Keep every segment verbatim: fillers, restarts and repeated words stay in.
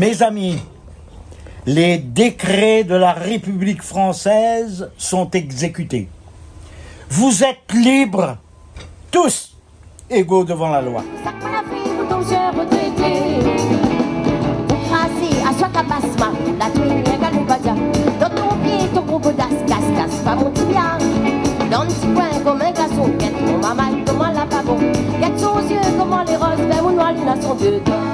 Mes amis, les décrets de la République française sont exécutés. Vous êtes libres, tous égaux devant la loi. Sak pa la vi pou ton zié rotrété. Pou krazé, aswa kabas ma, la touine, in galou badia. Dan ton pié, ton gro bodas, kas, kas pa mon tibia. Dan ti koin konm in glason, gèt mon marmay koman la pa bon. Gèt son zié koman lé roz, vèr ou noir, li na son dé dan.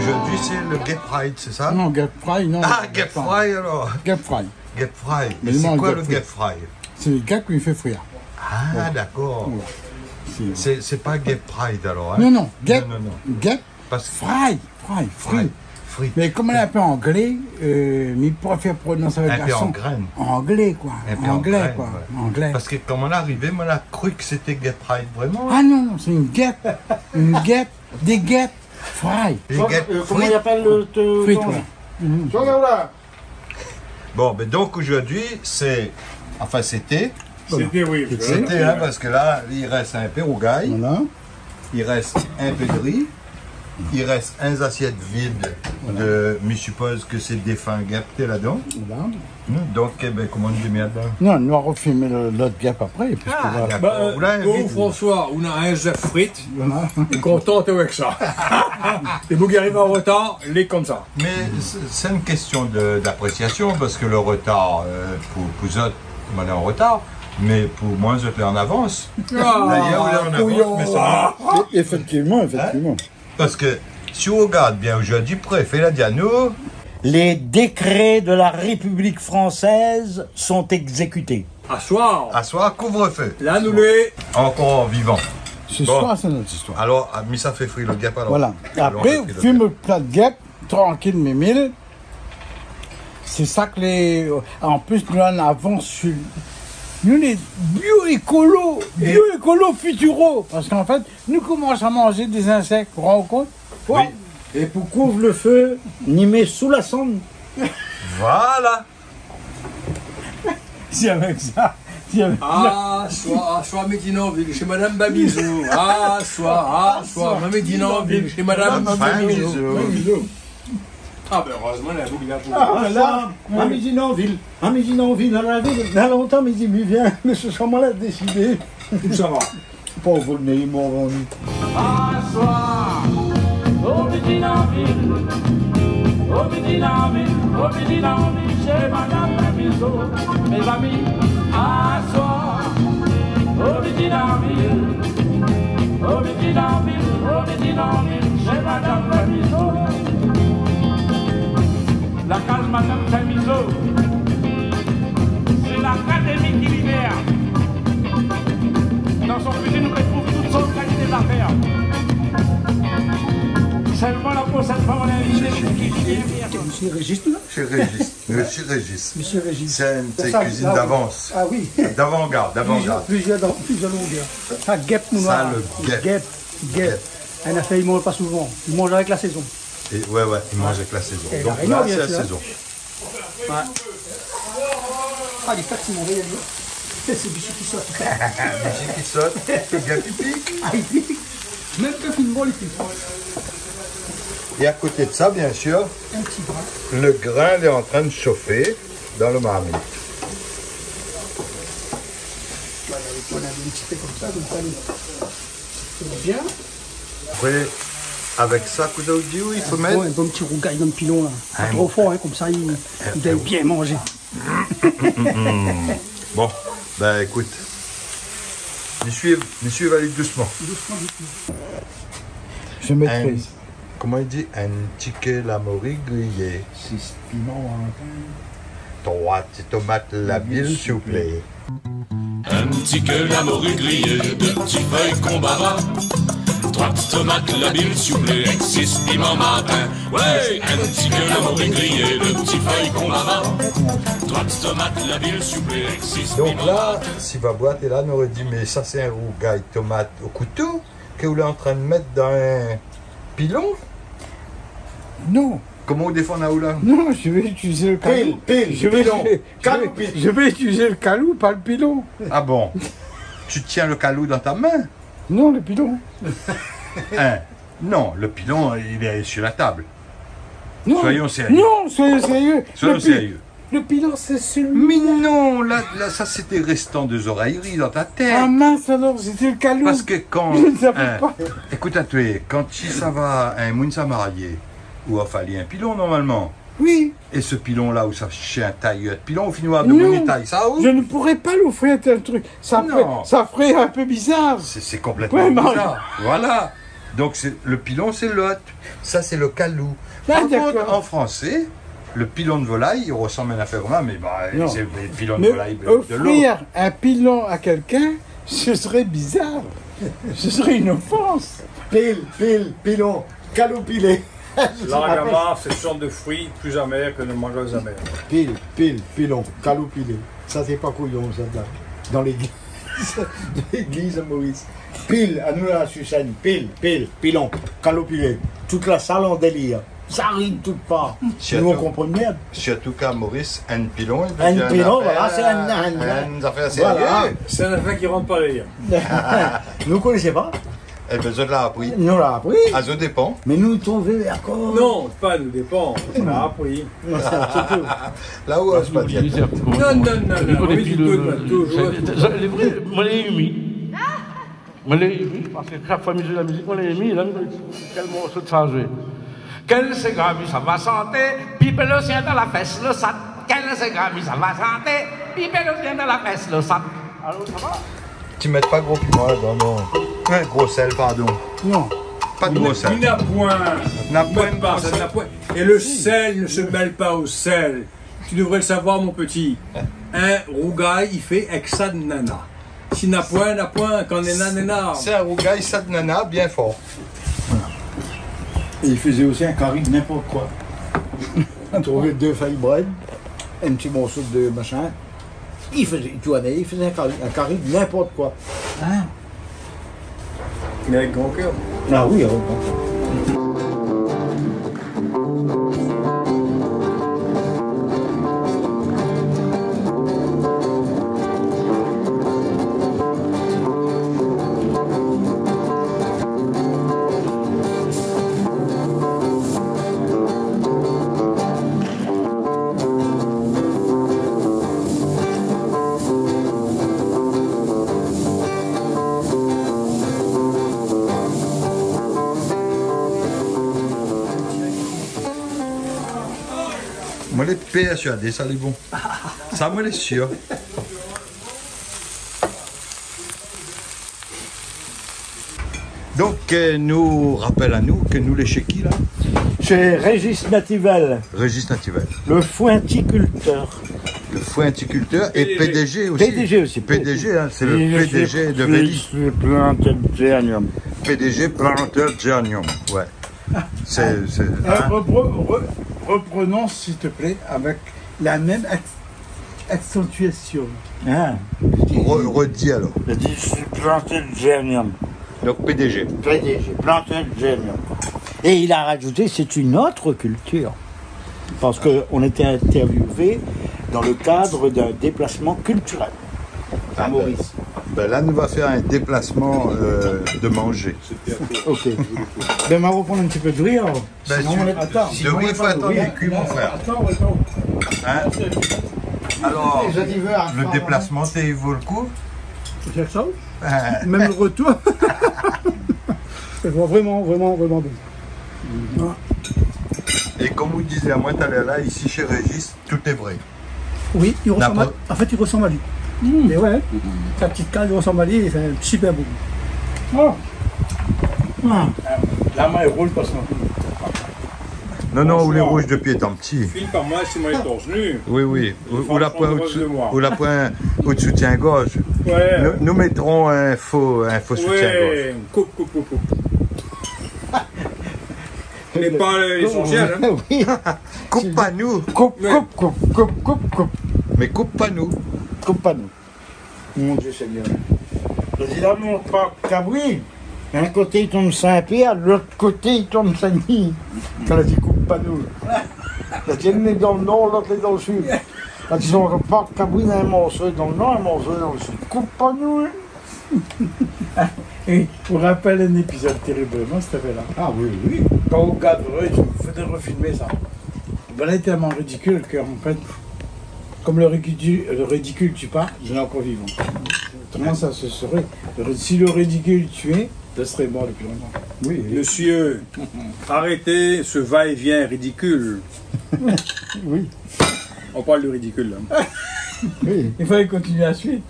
Aujourd'hui, c'est le Gay Pride, c'est ça ? Non, Gay Fry, non. Ah, Gay Fry, alors. Gay Fry. Gay Fry. Mais c'est quoi le Gay Fry ? C'est les gèp ki fé frir. Ah, d'accord. Ouais. C'est, c'est pas Gay Pride, alors, hein ? Non, non. Gèp, non, non, non. Gèp, parce que fry, fry, frit. Fry, frit. Mais comme on est un peu anglais, euh, mi préfèr prononser avec l'accent anglais, quoi. Un peu en graine. Un peu en graine, ouais. Anglais, quoi. Anglais. Parce que quand on est arrivé, moi, on a cru que c'était Gay Pride, vraiment. Ah non, non, c'est une guêpe. Une guêpe, des guêpes fry. Des guêpes frites. Comment il appelle le, te-, frites, ton, ouais. Mhm. Bon, ben donc aujourd'hui, c'est, enfin, c'était. C'était, oui, parce que là, il reste un peu rougail. Voilà. Il reste un peu de riz. Il reste un assiette vide de, mi suppose que c'est défunt gèp té ladan. Voilà. Hmm, donc, eh ben, comment on dit, merde, hein ? Non, nou va rofilmé le, l'ot gèp apré, puisque voilà. Ah, d'accord. Bah, euh, ou la, bon, vite. François, ou na in zèf frit. Voilà. Kontan avèk sa. É pou ki ariv an rotar, lé konmsa. Mais c'est, c'est une question de, d'appréciation, parce que le retard, euh, pour, pour zot, moin lé an rotar, mais pour moin, zot lé an avans. Ah, d'ailleurs, ou lé an avans, kouyon. Mais ça va. É-, effectivement, effectivement. Hein ? Parce que si on regarde bien aujourd'hui, préfé la di anou, les décrets de la République française sont exécutés. Aswar. Aswar, couvre-feu. La nou lé ankor vivan. Bon. Aswar, c'est notre histoire. Alors, ah, mi sa fé frir le gèp, alors. Voilà. Apré, ou fim le pla gèp, trankil, mimil. Sé sa ke lé, an plis, nou, an avans su, nou lé bio ékolo, bio ékolo futuro. Parce qu'en fait, nou komans a manzé dé zinsèk, ou rann aou kont ? Oui. É pou kouv le fé, ni mèt sou la sann. Voilà. Si avèk sa, si avèk sa. Aswar, aswar, mi dine an vil shé Madame Babizou. Aswar, aswar, mi dine an vil shé Madame Babizou. Ah ben, erèzman, la bouk la pou. Ah, la, mi dine an vil. Ah, mi dine an vil, dan la vil. Na lontan, mi di, mi vien, mé sé sa moin la désidé. Tout sa va. Pov néna moron. Aswar, o mi dine an vil, o mi dine an vil, o mi dine an vil shé Madame Babizou, mézami. Aswar, o mi dine an vil, o mi dine an vil, o mi dine an vil shé Madame Babizou. La kaz Madame Babizou, sé l'Académie culinaire. Dan son kuizine, ou pé trouv tout sort kalité zafèr. Sèlman la proshèn foi, nou va invité in kuizinièr. Monsieur Régis, là ? Monsieur Régis. Monsieur Régis. Monsieur Régis. C'est une, c'est une cuisine d'avance. Ah oui. D'avant-garde, d'avant-garde. Plusieurs, plusieurs, plusieurs longueurs. Sa, gèp, mon noir. Sa, le gèp. Gèp, gèp. Gèp. In afèr i manz pa souvan. I manz avèk la sézon. É ouais, ouais, i manz avèk la sézon. É La Rényon, bien sir. Donc là, c'est la saison. Ouais. Ah, lé fatigan, regard ali. Sé Bichou ki sot. Bichou ki sot, le gars qui pique. Ah, li pik. Mèm kan i fé bon, li pik. Et à côté de ça, bien sûr, in ti grin. Le grain est en train de chauffer dans le marmite. Voilà, i tourn in ti pé konmsa, konmsa, li tourn bien. Apré, avèk sa, kosa ou di, ou i fo mèt ? In bon, in bon ti rougay dan pilon, la. Pa tro for, in, konmsa, li, li doi bien manzé. Bon, ben, écoute. Mi suiv, mi suiv, alé dousman. Dousman, dousman. Je maîtrise. Koman i di ? In tiké la mori griyé. Sis piman, in. Troi ti tomat la bil, siouplé. In tiké la mori griyé, dé ti fèy konbava. Troi ti tomat la bil, siouplé, èk sis piman martin. Ouais, in tiké la mori griyé, dé ti fèy konbava. Troi ti tomat la bil, siouplé, èk sis piman martin. Donc là, si va boit é la, nou noré di, mé sa, sé in rougay tomat o kouto ke ou lé antrin mèt dan in pilon ? Non. Koman ou défann aou la ? Non, je vais utiliser le kalou. Pil, pil, pilon. Je vais, je vais, je vais utiliser le kalou, pas le pilon. Ah bon ? Tu tiens le kalou dans ta main ? Non, le pilon. Hein ? Non, le pilon, il est sur la table. Non. Soyons sérieux. Non, soyons sérieux. Soyons sérieux. Le pi-, le pilon, c'est celui-là. Mais non, là, là, ça, c'était restant de zorèyri dans ta tête. Ah mince, alors, c'était le kalou. Parce que quand, je ne savais pas. Écoute, atann, quand i sava, in moun sa marié, ou i fé ali in pilon, normalman. Oui. É se pilon-la, ou sa shèrsh in tayèr pilon, ou fini oir demoun i tay sa, ou ? Non, je ne pourrais pas lui offrir un tel truc. Ça ferait, ça ferait un peu bizarre. C'est, c'est complètement bizarre. Voilà. Donc, c'est, le pilon, c'est l'autre. Ça, c'est le kalou. Ah, d'accord. Par contre, en français, le pilon de volaille, i resanm in afèr konmsa, mé, bah, c'est le pilon de volaille de l'eau. Non. Mais offrir un pilon à quelqu'un, ce serait bizarre. Ce serait une offense. Pil, pil, pilon, kalou pilé. Larg amar, sé sorte de fruit plus amer que le mangosse amer. Pil, pil, pilon, kalou pilé. Sa, sé pa kouyon, sa, dan, dan légliz. Dan légliz, Moris. Pil, anou la, su sèn, pil, pil, pilon, kalou pilé. Tout la sal an délir. Sa ri tout par. Nou, nou konpran mèrd. Sirtou k'a Moris, in pilon, i vé dir in afèr, voilà, sé in, in, in zafèr sérié. Voilà. Sé in afèr ki rant pa lé. Nou koné pa. Ébin, zot la apri. Nou la apri. A zot dépan. Mé nou trouv ankor. Non, pa nou dépan. Nou la apri. Non, sé, sé tou. La ou oz pa dir. Non, non, non, non. Li koné pi le, toujour. Sé, sé, lé vré, moin lé émi. Moin lé émi, parske shak foi mi zoué la mizik, moin lé émi, la, mi di, kèl morso sa zoué ? Kèl séga mi sava shanté, pipé lo shien dan la fès lo sat. Kèl séga mi sava shanté, pipé lo shien dan la fès lo sat. Alor, sa va ? Ti mèt pa gro piman ladan, non. Oué, gro sèl, pardon. Non. Pa de gro sèl. Li na poin. Na poin de gro sèl. Na poin. Et le sel ne se mêle pas au sel. Tu devrais le savoir, mon petit. In rougay, i fé èk sa de nana. Si na poin, na poin, kan néna, néna. Sé in rougay sa de nana, bien for. Voilà. É li fézé osi in kari de ninport koi. Trouv dé fèy brèd, in ti morso de machin. I fézé, i tourné, i fézé in kari, in kari de ninport koi. Hein ? Mé avèk gran kèr. Ah oui, avèk gran kèr. Moin lé pèrsuadé sa lé bon. Sa, moin lé sir. Donk, euh, nou rapèl anou ke nou lé shé ki, la ? Shé Régis Nativelle. Régis Nativelle. Le fointiculteur. Le fointiculteur et P D G. P D G aussi. P D G aussi. P D G, hein, c'est le P D G de Véli. Je suis planteur de géranium. P D G, planteur de géranium, ouais. C'est, c'est, hein. Euh, repre-, re-, reprenons, s'il te plaît, avec la même ac-, accentuation. Ah, je dis, re-, redis alors. Je dis, je suis planteur de géranium. Donc P D G. P D G, planteur de géranium. Et il a rajouté, c'est une autre culture. Parce que on était interviewé dans le cadre d'un déplacement culturel à Maurice. Ah ben, ben là, nou va fé in déplasman, euh, de manzé. Ok. Ben, ma reprann in ti pé de ri, alor. Ben, sinon, tu, on est, attends, de ri, sinon, on est pas, fo atann lé kui, mon frèr. Attends, attends. Hein ? Alors, le déplacement, c'est, il vaut le coup ? C'est ça ? Euh. Même le retour. Je vois vraiment, vraiment, vraiment bien. Et comme vous disiez à moi tout à l'heure là, ici chez Régis, tout est vrai. Oui, il ressemble à, en fait, il ressemble à lui. Mm. Mais ouais, hein, sa petite cale, il ressemble à lui, c'est un super bout. Oh. Ah. La min i roul pa son. Non, non, ou lé rouj dopi étan pti. Fine pa moin, si moin lé torse nu. Oui, oui. Ou, ou la poin odsou, ou la poin odsou soutien-gorge. Ouais. Nou, nou mettron in fo, in fo soutien-gorge. Ouais, koup, koup, koup, koup. Sé pa lésansièl, hein. Oui. Koup pa nou. Koup, koup, koup, koup, koup, koup. Mé koup pa nou. Koup pa nou. Mon Dieu Seigneur. Prézidan, mon park kabri, in koté i tonm Sin-Pièr, lot koté i tonm Sin-Dni. Kan la di koup pa nou. La di, yonn lé dan le nor, lot lé dan le sid. La di, son park kabri, in morso dan le nor, in morso dan le sid. Koup pa nou, hein. É ou rapèl in épizod téribman, sèt afèr-la. Ah oui, oui. Kan ou gard, ouais, i fodré refilmé sa. Voilà, tellement ridicule que, en fait, comme le ridicule, le ridicule tue pas, je l'ai encore vivant. Autrement, ça se serait, si le ridicule tuait, je serais mort depuis longtemps. Oui, oui. Monsieur, arrêtez ce va-et-vient ridicule. Oui. On parle du ridicule, là. Oui. Il fallait continuer la suite.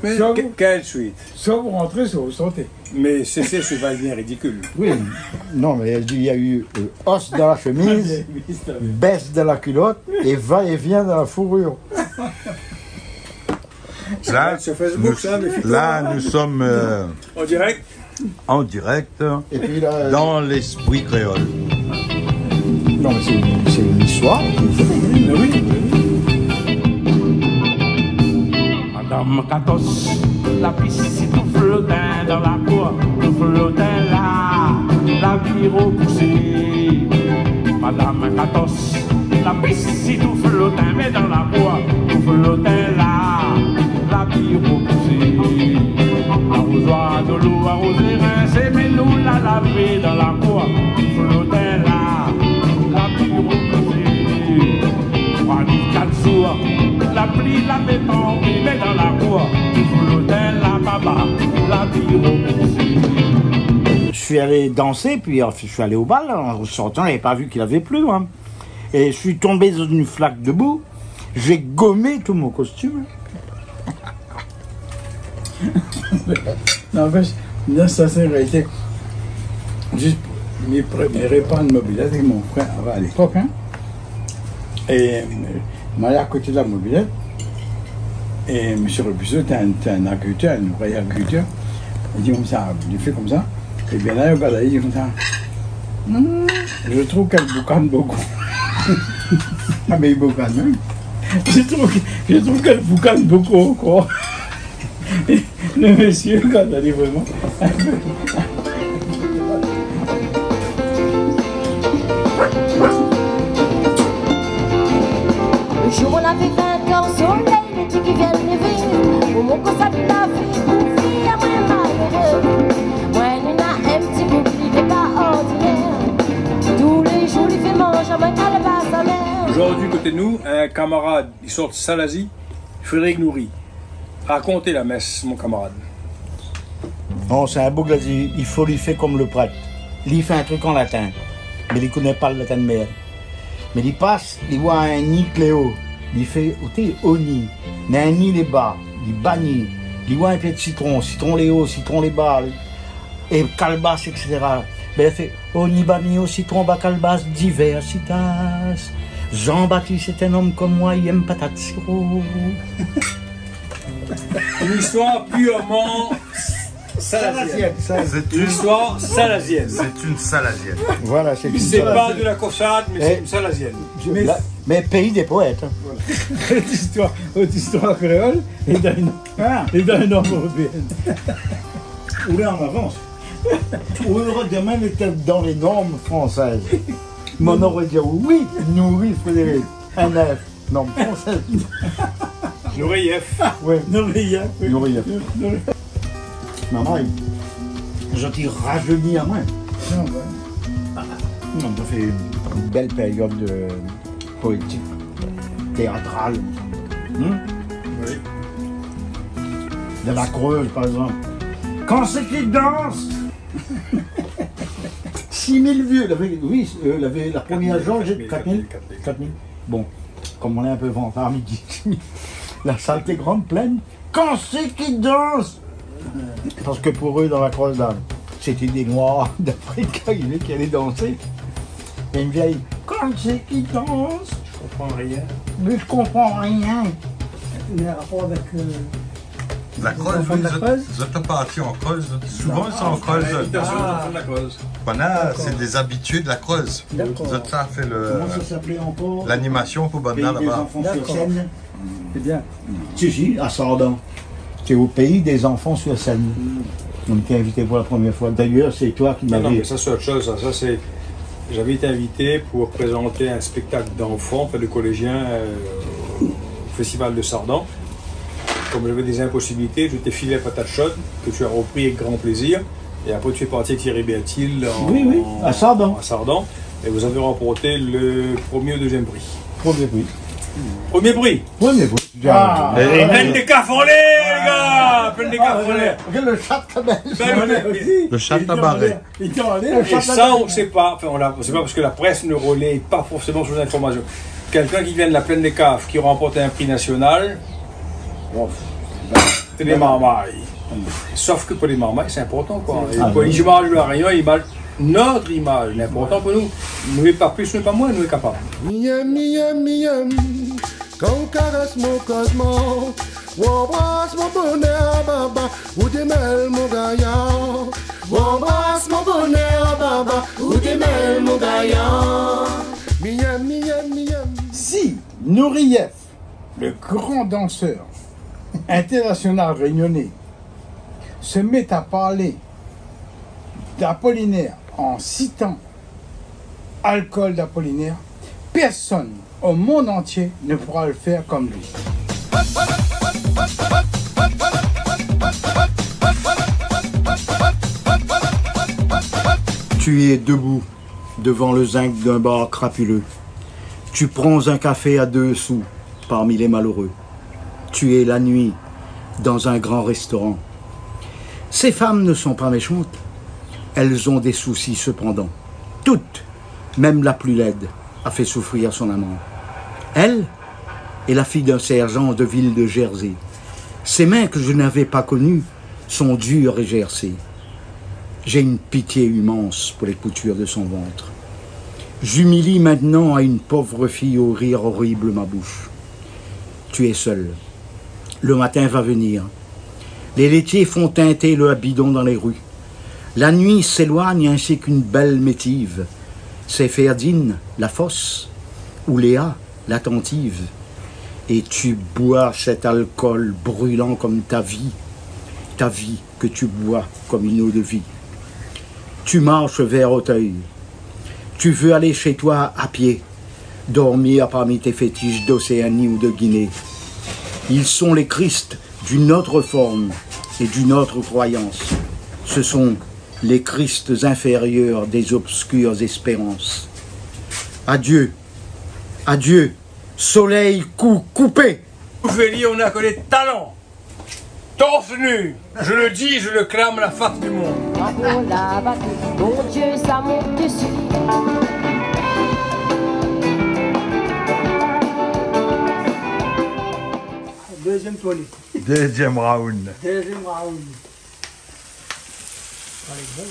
Mais que-, quelle suite ? Soit vous rentrez, soit vous sortez. Mais c'est, c'est ce va-et-vient ridicule. Oui. Non, mais elle dit, il y a eu, euh, hausse dans la chemise, baisse dans la culotte et va-et-vient dans la fourrure. Là, sur Facebook, nous, ça, les photos, là, nous sommes, euh, en direct. En direct, et puis là, euh, dans l'esprit créole. Non, mais c'est, c'est une histoire. Mais oui. Madame Katos, la pis i touf lo tin dan la kour, touf lo tin la, la pli ropousé. Madame Katos, la pis i touf lo tin, mé dan la kour, touf lo tin la, la pli ropousé. Arozoir dolo, arozé rinsé, mé nou la lavé dan la kour, touf lo tin la, la pli ropousé. Troi ni kat zour, la pli la mèt an, mé dan la kour, touf lo tin la, baba, la pli ropousé. Je suis allé danser, puis, enfin, je suis allé au bal. En sortant, j'avais pas vu qu'il avait plu, hein. Et je suis tombé dans une flaque de boue. J'ai gommé tout mon costume. N'anpèsh, non, sa sé vérité. Zis, mi pré-, mi répar in mobilèt avèk mon frèr, a lépok, hein. É, euh, moin lé a koté la mobilèt. É mésyé Rebuseau té in, té in agrikultèr, in ouvriyé agrikultèr. Li di konmsa, li fé konmsa. Ébin la, li rogard ali, li di konmsa : « Hmm, je trouve qu'elle boucane beaucoup. » Ah, mé li boucane, hein. « Je trouve que, je trouve qu'elle boucane beaucoup encore. » Le mésyé, kan, lé vréman. Le jour où on avait vingt ans, soleil, le ti ki vien lévé, o mon kosa la fé pou fi amoin maléré. Moin néna in ti boug, li lé pa ordinèr. Tou lé zour li fé manzé amoin kalbas amèr. Aujourd'hui, côté de nous, un camarade, il sort de Salazie, Frédéric Nourry. Rakontez la messe, mon camarade. Non, sé in boug la di, i fo li fé konm le prèt. Li fé in trik an latin, mé li koné pa le latin de mèr. Mé li pas, li voi in ni lé o, li fé, oté, o ni. Néna in ni lé ba, li ba ni. Li voi in pié de sitron, sitron lé o, sitron lé ba, é kalbas, et cetera. Bin, li fé, o ni ba ni o sitron, ba kalbas, diversitas. Jean-Baptiste est un homme comme moi, il aime patate sirop. Une histoire purement salazienne. Salazienne, ça. C'est une histoire salazienne. C'est une salazienne. Voilà, c'est une salazienne. C'est pas de la cossade, mais c'est une salazienne. Eh, je, mais la, mais pays des poètes, hein. Voilà. L'histoire, l'histoire créole, é dan, ah, é dan norm éropéine. Ou la, on avance. Ou la, demin, lété dan lé norm fransèz. Moin noré di oui, Nourry Frédéric. In F. Non, fransèz. Nourry F. Ouais. Nourry F, oui. Nourry F. Nourry. Momon, zot i rajeuni amoin. Ah ouais. Non, sa fé in bèl périod de poétik, téatral. Hmm ? Oui. Dan la Creuse, par égzanp. Kan sé ki dans ? Six mille vieux, lavé, oui, euh, lavé la promièr zour, kat mil, kat mil, kat mil. Bon, kom nou lé in pé vantard, mi di, la sal té gran, plin. Kan sé ki dans ? Parske pou zot, dan la Creuse, la, sété dé noir d'Afrik ki arivé, ki alé dansé. É in vièy, kan sé ki dans ? Je comprends rien. Mé mi konpran rien. Néna rapor avèk, euh, la Creuse, oui, zot, zot la parti an Creuse, zot. Souvan, sé an Creuse, zot. Ah, zot la Creuse. Voilà, sé dé zabitié la Creuse. D'accord. Zot la fé le, koman sa i apèl ankor ? L'animation pou bann la, laba. Pays des enfants sur scène. D'accord. C'est bien. Si, si, à Sardan. C'est au pays des enfants sur scène. Mm. On était invité pour la première fois. D'ailleurs, c'est toi qui m'avais... Non, non, mais ça, c'est autre chose, ça. Ça, c'est, j'avais été invité pour présenter un spectacle d'enfants, enfin, de collégiens, euh, au Festival de Sardan. Comme j'avais des impossibilités, je t'ai filé la patate chaude, que tu as repris avec grand plaisir. Et après, tu es parti avec Thierry Bertil en, oui, oui, à Sardan. À Sardan. Et vous avez remporté le premier ou deuxième prix. Premier prix. Premier prix. Premier prix. Ah. Et, et plaine dé kaf anlèr, lé gars. Plaine dé kaf anlèr. Regarde le chat, quand même. Ben, le, le chat la baré. Et ça, on sait pas. Enfin, on l'a, c'est pas parce que la presse ne relaie pas forcément ces informations. Quelqu'un qui vient de la Plaine des Cafres, qui remporte un prix national, bon, ben, c'est des marmailles. Sauf que pour les marmailles, c'est important, quoi. Et pour l'image de La Réunion, l'image, notre image, c'est important pour nous. Nou lé pa plis, nou lé pa moin, nou lé kapab. Miam, miam, miam. Kan ou karès mon kozmo, ou anbras mon bonèr, baba, ou démèl mon gayar. Ou anbras mon bonèr, baba, ou démèl mon gayar. Miam, miam, miam. Si Nouriev, le grand danseur international réunionnais, se met à parler d'Apollinaire en citant Alcool d'Apollinaire, personne au monde entier ne pourra le faire comme lui. Tu es debout devant le zinc d'un bar crapuleux. Tu prends un café à deux sous parmi les malheureux. Tu es la nuit dans un grand restaurant. Ces femmes ne sont pas méchantes. Elles ont des soucis cependant. Toutes, même la plus laide, a fait souffrir son amant. Elle est la fille d'un sergent de ville de Jersey. Ces mains que je n'avais pas connues sont dures et gercées. J'ai une pitié immense pour les coutures de son ventre. J'humilie maintenant à une pauvre fille au rire horrible ma bouche. Tu es seul. Le matin va venir. Les laitiers font tinter leurs bidons dans les rues. La nuit s'éloigne ainsi qu'une belle métive. C'est Ferdine, la fausse, ou Léa, l'attentive. Et tu bois cet alcool brûlant comme ta vie, ta vie que tu bois comme une eau de vie. Tu marches vers Auteuil. Tu veux aller chez toi à pied, dormir parmi tes fétiches d'Océanie ou de Guinée. Ils sont les Christ d'une autre forme et d'une autre croyance. Ce sont les Christ inférieurs des obscures espérances. Adieu, adieu, soleil cou-, coupé. Félix, on n'a que des talents. Torse nu, je le dis, je le clame, la face du monde. Bravo la batri, mon Dieu, sa i mont dsi. Deuxième tournée. Deuxième round. Deuxième round. Alé, bon,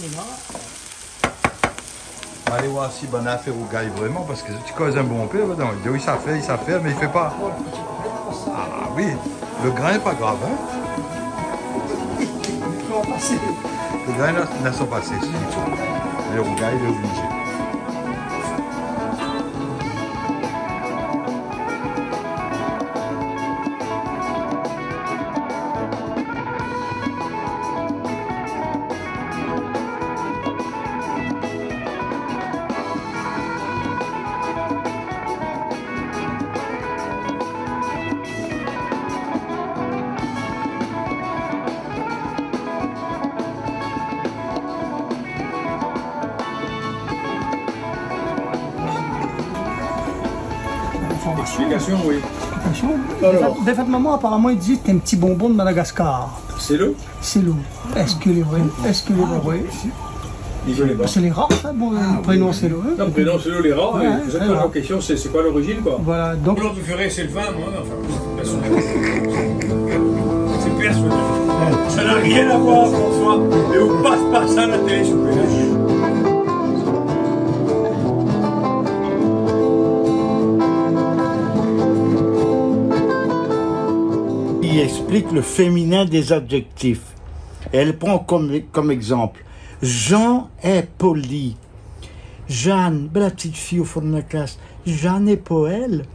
la. Alé oir si banna i fé rougay vréman, parske si ti koz in bonpé, banna i di, wi, sa i fé, sa i fé, mé i fé pa. Ah wi, le grin lé pa grav, in. Le grin na, na son pasé, si. Le rougay lé oblizé. Explication, oui. Explication. Alors. Défèt, défèt, momon, aparaman, i di sé in ti bonbon de Madagascar. Sé lo ? Sé lo. Èske lé vré ? Èske lé pa vré ? Sé rare, in, bon, le prénom sé lo, in. Non, prénom sé lo, lé rare, ouais, mé sé vré. Sé koi lorizine, koi ? Voilà, donk. Mon nom préféré, sé le vin, moin, enfin, personnellement. C'est personnel. Ça n'a rien à voir, François, et on passe pas ça à la télé, s'il vous plaît. Il explique le féminin des adjectifs. Elle prend comme, comme exemple, Jean est poli. Jeanne, ben, la petite fille au fond de la classe, Jeanne est poèle.